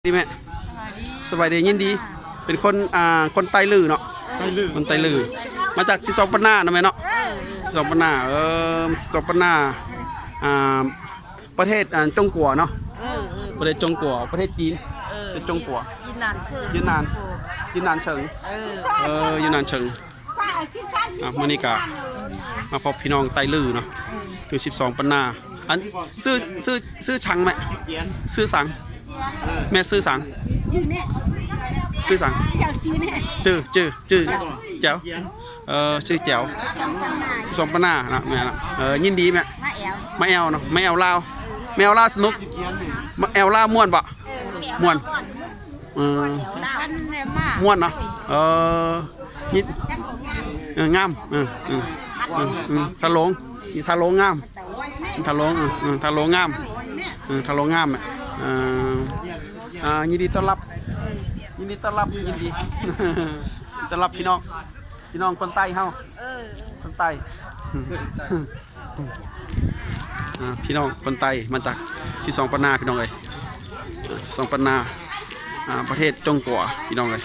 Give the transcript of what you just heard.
ດີແມ່ ສະບາຍດີ ສະບາຍດີ ຍິນດີ ເປັນຄົນ ອ່າ ຄົນໃຕ້ລືເນາະ ໃຕ້ລື ຄົນໃຕ້ລື ມາຈາກສິບສອງປັນນາເນາະແມ່ເນາະ ເອີ ສິບສອງປັນນາ ເອີ ສິບສອງປັນນາ ອ່າ ປະເທດ ອ່າ ຈົງກົວເນາະ ເອີ ເອີ ປະເທດຈົງກົວ ປະເທດຈີນ ເອີ ເປັນຈົງກົວ ຍືນນານເຊີງ ຍືນນານ ໂອ້ ຍືນນານເຊີງ ເອີ ເອີ ຍືນນານເຊີງ ອ່າ ມື້ນີ້ກະມາພົບພີ່ນ້ອງໃຕ້ລືເນາະ ຄືສິບສອງປັນນາ ອັນ ຊື່ ຊື່ ຊື່ສັງແມ່ ຊື່ສັງ ແມ່ຊື່ສັງ ຊື່ສັງ ເຈົ້າຈື່ແນ່ ຈື່ ຈື່ ຈື່ແຈວ ເອີ ຊື່ແຈວ ສິບສອງປັນນາເນາະ ແມ່ເນາະ ເອີ ຍິນດີແມ່ ມາແອວ ມາແອວເນາະ ມາແອວລາວ ມາແອວລາວສະໜຸກ ມາແອວລາວມ່ວນບໍ່ ມ່ວນ ເອີ ມ່ວນເນາະ ເອີ ນີ້ ເອີ ງາມ ເອີ ເອີ ເອີ ທາໂລງ ນີ້ທາໂລງງາມ ທາໂລງ ເອີ ເອີ ທາໂລງງາມ ເອີ ທາໂລງງາມ ເອີ ອ່າ ຍິນດີຕ້ອນຮັບ ຍິນດີຕ້ອນຮັບ ຍິນດີ ຕ້ອນຮັບພີ່ນ້ອງ ພີ່ນ້ອງຄົນໃຕ້ເຮົາ ເອີ ຄົນໃຕ້ ອ່າ ພີ່ນ້ອງຄົນໃຕ້ມາຈາກສິບສອງປັນນາ ພີ່ນ້ອງເອີຍ ສິບສອງປັນນາ ອ່າ ປະເທດຈົງກົວ ພີ່ນ້ອງເອີຍ.